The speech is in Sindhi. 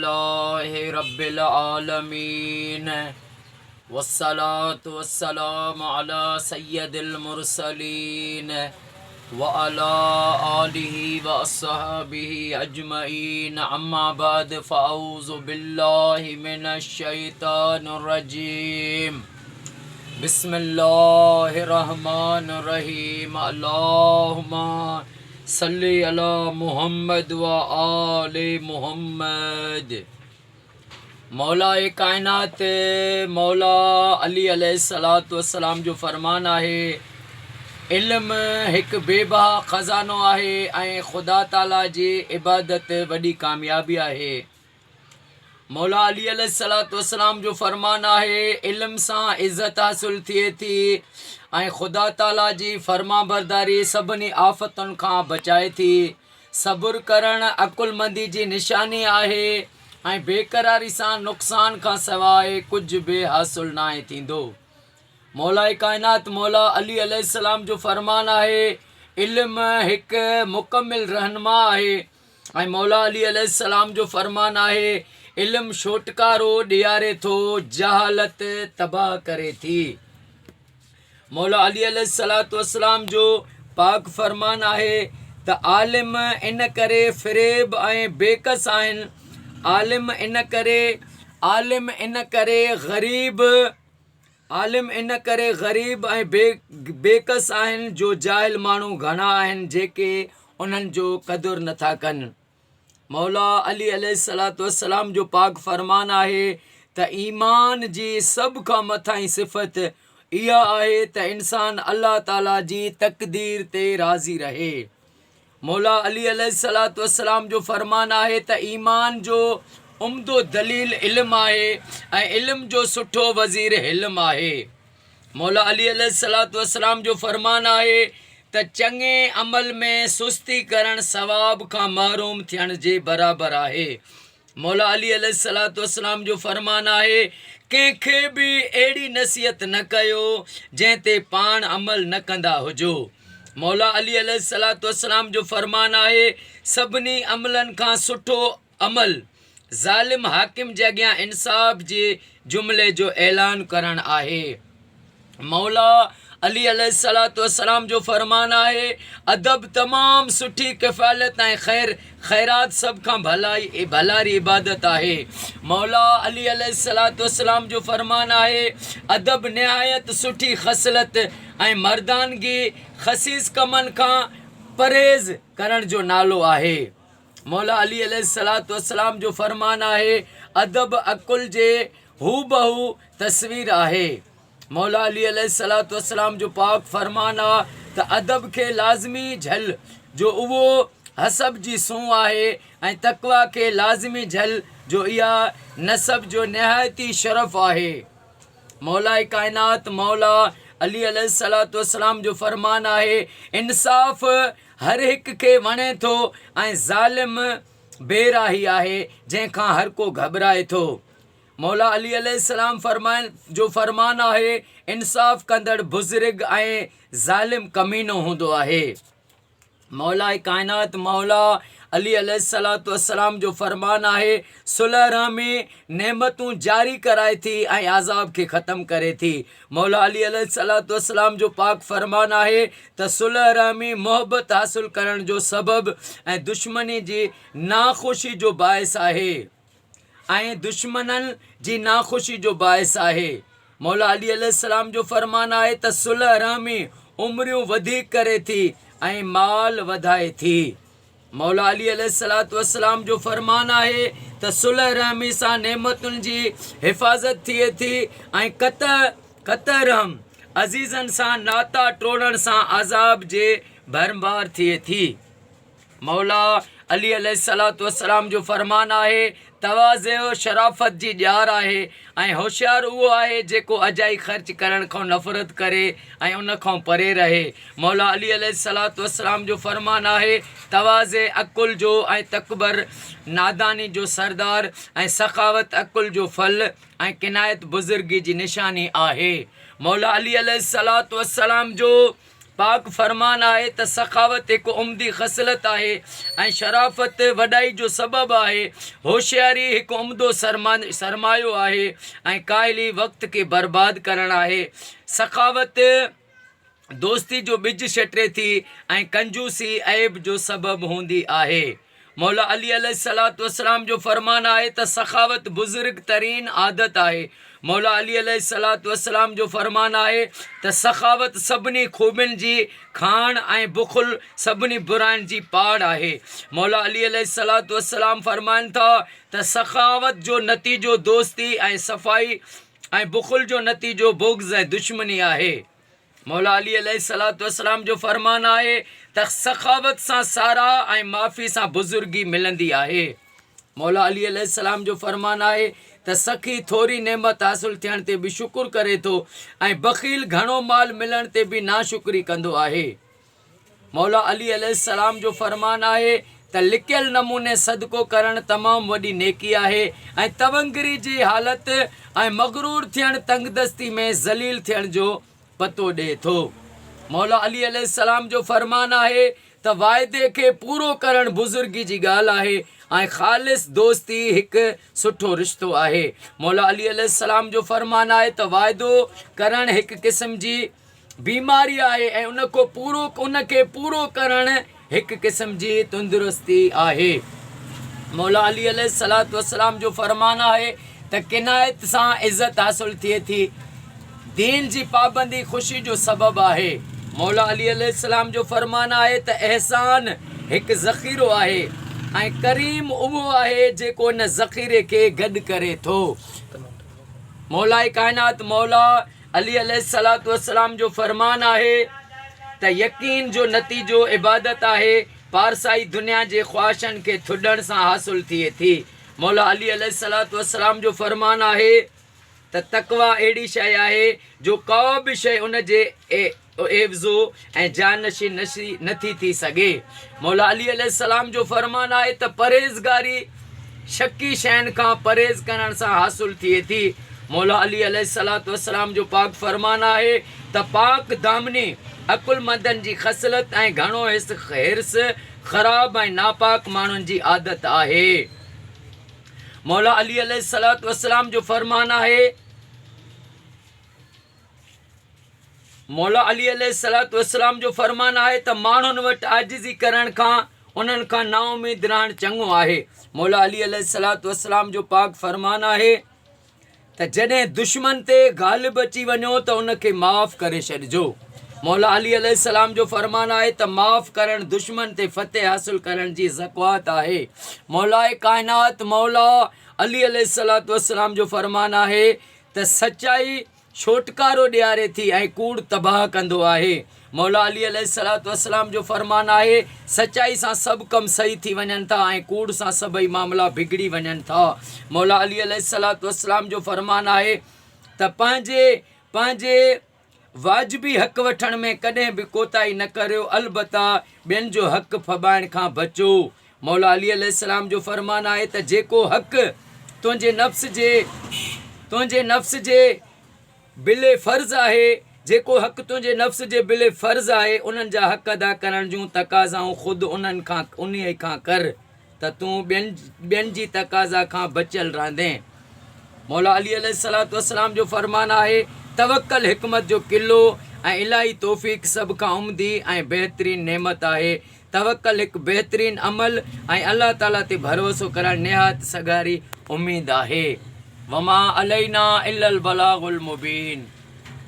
لله رب العالمين والصلاة والسلام على سيد المرسلين وعلى آله وأصحابه أجمعين أما بعد فأعوذ بالله من الشيطان الرجيم بسم الله الرحمن الرحيم اللهم صل علي محمد وآل محمد مولا ڪائنات مولا علي عليه الصلوة والسلام جو فرمان آهي علم هڪ بي بها خزانو آهي ۽ خدا تعالي جي عبادت وڏي ڪاميابي آهي. مولا علي عليه الصلوة والسلام جو فرمان آهي، علم سان عزت حاصل ٿئي ٿي ۽ خدا تعاليٰ جي فرمانبرداري سڀني آفتن کان بچائي ٿي. صبر ڪرڻ عقلمندي جي نشاني آهي ۽ بيقراري سان نقصان کان سواء ڪجهه به حاصل ناهي ٿيندو. مولاء ڪائنات مولا علي عليه السلام جو فرمان آهي، علم هڪ مڪمل رهنما آهي. ۽ مولا علي عليه السلام جو فرمان آهي، علم ڇوٽڪارو ڏياري ٿو، جهالت تباهه ڪري ٿي. مولا علي عليه الصلوة والسلام جو پاڪ فرمان آهي ته عالم ان ڪري فريب ۽ بيڪس آهن، عالم ان ڪري عالم ان ڪري غريب عالم ان ڪري غريب ۽ بيڪس آهن جو جاهل ماڻهو گهڻا آهن جيڪي انهن جو قدر نٿا ڪن. مولا علي عليه الصلوة والسلام جو پاڪ فرمان آهي ته ايمان جي سڀ کان مٿاهين صفت اها آهي ته انسان الله تعالي جي تقدير تي راضي رهي. مولا علي عليه الصلوة والسلام جو فرمان آهي ته ايمان جو عمدو دليل علم آهي ۽ علم جو سٺو وزير حلم آهي. مولا علي عليه الصلوة والسلام جو فرمان آهي ته چڱي عمل ۾ سستي ڪرڻ ثواب کان محروم ٿيڻ جي برابر آهي. مولا علي عليه الصلوة والسلام جو فرمان آهي، ڪنهن کي به اهڙي نصيحت نه ڪيو جنهن تي پاڻ عمل نه ڪندا هجو. مولا علي عليه الصلوة والسلام جو فرمان آهي، سڀني عملن کان سٺو عمل ظالم حاڪم جي اڳيان انصاف جي جملي جو اعلان ڪرڻ آهي. مولا علي عليه الصلوة والسلام جو فرمان آهي، ادب تمام سٺي ڪفالت ۽ خير خيرات سڀ کان ڀلائي ڀلاري عبادت آهي. مولا علي عليه الصلوة والسلام جو فرمان آهي، ادب نهايت سٺي خصلت ۽ مردانگي خسيس ڪمن کان پرهيز ڪرڻ جو نالو آهي. مولا علي عليه الصلوة والسلام جو فرمان آهي، ادب عقل جي هوبهو تصوير آهي. مولا علي عليه الصلوة والسلام جو پاڪ فرمان آ ته ادب کي لازمي جهل جو اهو حسب جي سونهن آهي ۽ تقويٰ کي لازمي جهل جو اها نسب جو نهايت ئي شرف آهي. مولاء ڪائنات مولا علي عليه الصلوة والسلام جو فرمان آهي، انصاف هر هڪ کي وڻي ٿو ۽ ظالم بي راهي آهي جنهن کان هر ڪو گهٻرائي ٿو. مولا علي عليه السلام فرمائن جو فرمان آهي، انصاف ڪندڙ بزرگ ۽ ظالم ڪمينو هوندو آهي. مولاء ڪائنات مولا علي عليه الصلوة والسلام جو فرمان آهي، صلح رحمي نعمتون جاري ڪرائي ٿي ۽ عذاب کي ختم ڪري ٿي. مولا علي عليه الصلوة والسلام جو پاڪ فرمان آهي ته صلح رحمي محبت حاصل ڪرڻ جو سبب ۽ دشمني جي ناخوشي جو باعث آهي. ۽ دشمنن جي ناخوشي جو باعث آهي. مولا علي عليه السلام جو فرمان آهي ته صلح رحمي عمريون وڌيڪ ڪري ٿي ۽ مال وڌائي ٿي. مولا علي عليه الصلوة والسلام جو فرمان آهي ته صلح رحمي سان نعمتن جي حفاظت ٿئي ٿي ۽ قطع قطع رحم عزيزن سان ناتا ٽوڙڻ سان عذاب جي ڀرمار ٿئي ٿي. مولا علي عليه الصلوة والسلام جو فرمان آهي، تواضع شرافت جي ڄار آهي ۽ هوشيار اهو آهي جيڪو اجائي خرچ ڪرڻ کان نفرت ڪري ۽ ان کان پري رهي. مولا علي عليه الصلوة والسلام جو فرمان آهي، تواضع عقل جو ۽ تڪبر ناداني جو سردار ۽ سخاوت عقل جو ڦل ۽ قناعت بزرگي جي نشاني آهي. مولا علي عليه الصلوة والسلام جو. پاڪ فرمان آهي ته سخاوت هڪ عمدي خصلت آهي ۽ شرافت وڏائي جو سبب آهي. هوشياري هڪ عمدو سرمايو آهي ۽ ڪاهلي وقت کي برباد ڪرڻ آهي. سخاوت دوستي جو ٻج ڇٽي ٿي ۽ ڪنجوسي عيب جو سبب هوندي آهي. مولا علي عليه الصلوة والسلام جو فرمان آهي ته سخاوت بزرگ ترين عادت آهي. مولا علي عليه الصلوة والسلام جو فرمان آهي ته سخاوت سڀني خوبين جي کاڻ ۽ بخل سڀني براين جي پاڙ آهي. مولا علي عليه الصلوة والسلام فرمائن ٿا ته سخاوت جو نتيجو دوستي ۽ صفائي ۽ بخل جو نتيجو بغض ۽ دشمني آهي. مولا علي عليه الصلوة والسلام جو فرمان آهي ته سخاوت سان ساراهه ۽ معافي سان بزرگي ملندي آهي. مولا علي عليه السلام جو فرمان آهي ته سخي ٿوري نعمت حاصل ٿيڻ تي به شڪر ڪري ٿو ۽ بخيل گهڻو مال ملڻ تي به ناشڪري ڪندو آهي. مولا علي عليه السلام جو فرمان آهي ته لڪيل نموني صدقو ڪرڻ تمام وڏي نيڪي آهي ۽ تونگري جي حالت ۽ مغرور ٿيڻ تنگدستي ۾ ذليل ٿيڻ جو پتو ڏئي ٿو. مولا علي عليه السلام جو فرمان آهي ته واعدي کي پورو ڪرڻ بزرگي جي ڳالهه آهي ۽ خالص دوستي هڪ سٺو رشتو آهي. مولا علي عليه السلام جو فرمان آهي ته واعدو ڪرڻ هڪ قسم جي بيماري آهي ۽ ان کو پورو ان کي پورو ڪرڻ هڪ قسم جي تندرستي آهي. مولا علي عليه الصلوة والسلام جو فرمان آهي ته قناعت سان عزت حاصل ٿئي ٿي. دين جي پابندي خوشي جو سبب آهي. مولا علي عليه السلام جو فرمان آهي ته احسان هڪ ذخيرو آهي ۽ ڪريم اهو آهي جيڪو ان ذخيري کي گڏ ڪري ٿو. مولاء ڪائنات مولا علي عليه الصلوة والسلام جو فرمان آهي ته يقين جو نتيجو عبادت آهي، پارسائي دنيا جي خواهشن کي ٿڏڻ سان حاصل ٿئي ٿي. مولا علي عليه الصلوة والسلام جو فرمان آهي ته تقويٰ اهڙي شيء آهي جو ڪا به شيء ان جي عيوضو ۽ جانشين نٿي ٿي سگهي. مولا علي عليه السلام جو فرمان آهي ته پرهيزگاري شڪي شين کان پرهيز ڪرڻ سان حاصل ٿئي ٿي. مولا علي عليه الصلوة والسلام جو پاڪ فرمان آهي ته پاڪ دامني عقلمندن جي خصلت ۽ گهڻو حرص خراب ۽ ناپاڪ ماڻهن جي عادت آهي. مولا علي عليه الصلوة والسلام جو فرمان آهي. مولا علي عليه الصلوة والسلام جو فرمان آهي ته ماڻهن وٽ عاجزي ڪرڻ کان انهن کان نااميد رهڻ چڱو آهي. مولا علي عليه الصلوة والسلام جو پاڪ فرمان آهي ته جڏهن دشمن تي غالب اچي وڃو ته ان کي معاف ڪري ڇڏجو. مولا علي عليه السلام جو فرمان آهي ته معاف ڪرڻ دشمن تي فتح حاصل ڪرڻ جي زڪوات آهي. مولاء ڪائنات مولا علي عليه الصلوة والسلام جو فرمان آهي ته سچائي ڇوٽڪارو ڏياري ٿي ۽ ڪوڙ تباهه ڪندو آهي. مولا علي عليه الصلوة والسلام جو فرمان آهي، سچائي سان سڀ ڪم صحيح ٿي وڃن ٿا ۽ ڪوڙ سان سڀئي معاملا بگڙي وڃن ٿا. مولا علي عليه الصلوة والسلام جو فرمان آهي ته پنهنجي پنهنجي واجبي حق وٺڻ ۾ ڪڏهن به ڪوتاهي نه ڪريو البته ٻين جو حق ڦٻائڻ کان بچو. مولا علي عليه السلام جو فرمان آهي ته جيڪو حق تنهنجي نفس جي تنهنجي نفس جي بلي فرض آهي جيڪو حق تنهنجي نفس جي بلي فرض آهي انهن جا حق ادا ڪرڻ جون تقاضائون خود انهن کان انهيء کان ڪر ته تون ٻين ٻين جي تقاضا کان بچيل رهندين. مولا علي عليه الصلوة والسلام جو فرمان آهي، توڪل حڪمت جو قلعو ۽ الاهي توفيق سڀ کان عمدي ۽ بهترين نعمت آهي. توڪل هڪ بهترين عمل ۽ الله تعالي تي ڀروسو ڪرڻ نهايت سگهاري اميد آهي. وما علينا الا البلاغ المبين.